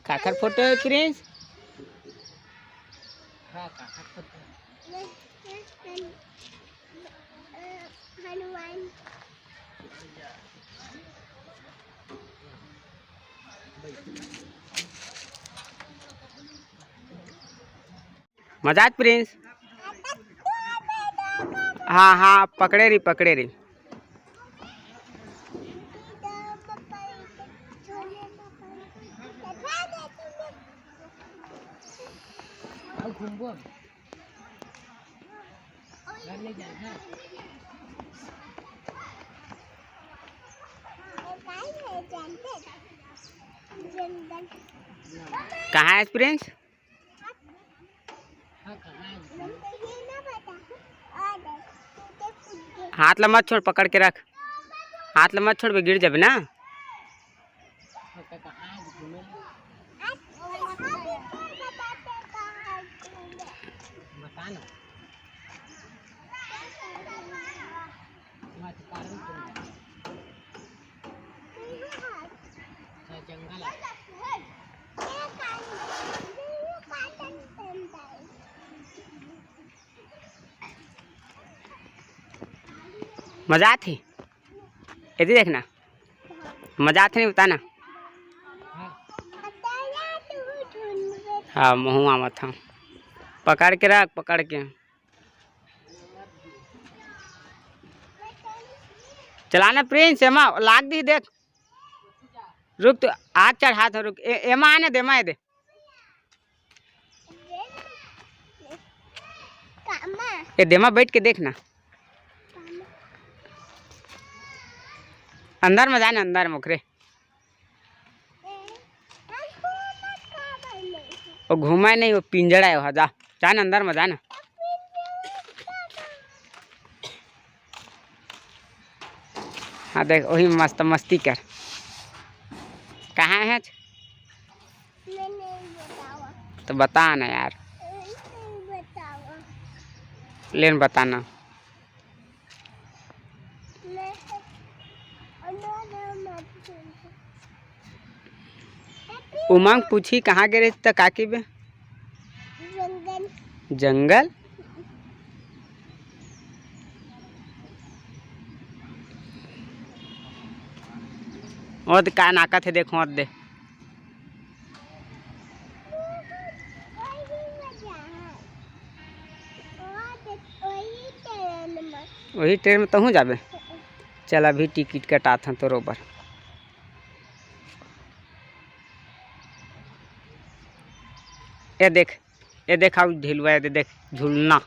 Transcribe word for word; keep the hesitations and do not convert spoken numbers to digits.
काखर फोटो हे प्रिंस? मजा आत प्रिंस। हाँ हाँ, पकड़े रही, पकड़े रही। कहाँ है प्रिंस? हाथ ला मत छोड़, पकड़ के रख। हाथ ला मत छोड़बे, गिर जाबे ना। मजा आथे? एदे देखना, मजा आथे नहीं, बताना। हाँ, महू आवत हूँ। पकड़ के रख, पकड़ के। चलाना प्रिंस, एमा लाग दी, देख। रुक, तो आग चढ़ात हो, रुक। ए, एमा आने दे, एमा दे। ए, देमा बैठ के देखना। अंदर में जाए ना, अंदर में ओकरे। वो घूमा नहीं, वो पिंजड़ा है, जा, जा ना अंदर में, जा ना। हाँ देख, वही मस्त मस्ती कर। कहाँ है? तो बता ना यार। लेन बताना। उमंग पूछी, कहाँ गे रहे त काकी बे? जंगल। जंगल? ओद का नाकत हे, देखो ओद दे। वही ट्रेन में तहूँ जाबे। चल, अभी टिकट कटात हन तोरो बर। ए देख, ए देख, आउ झुलवा, ए दे, देख, झुलना।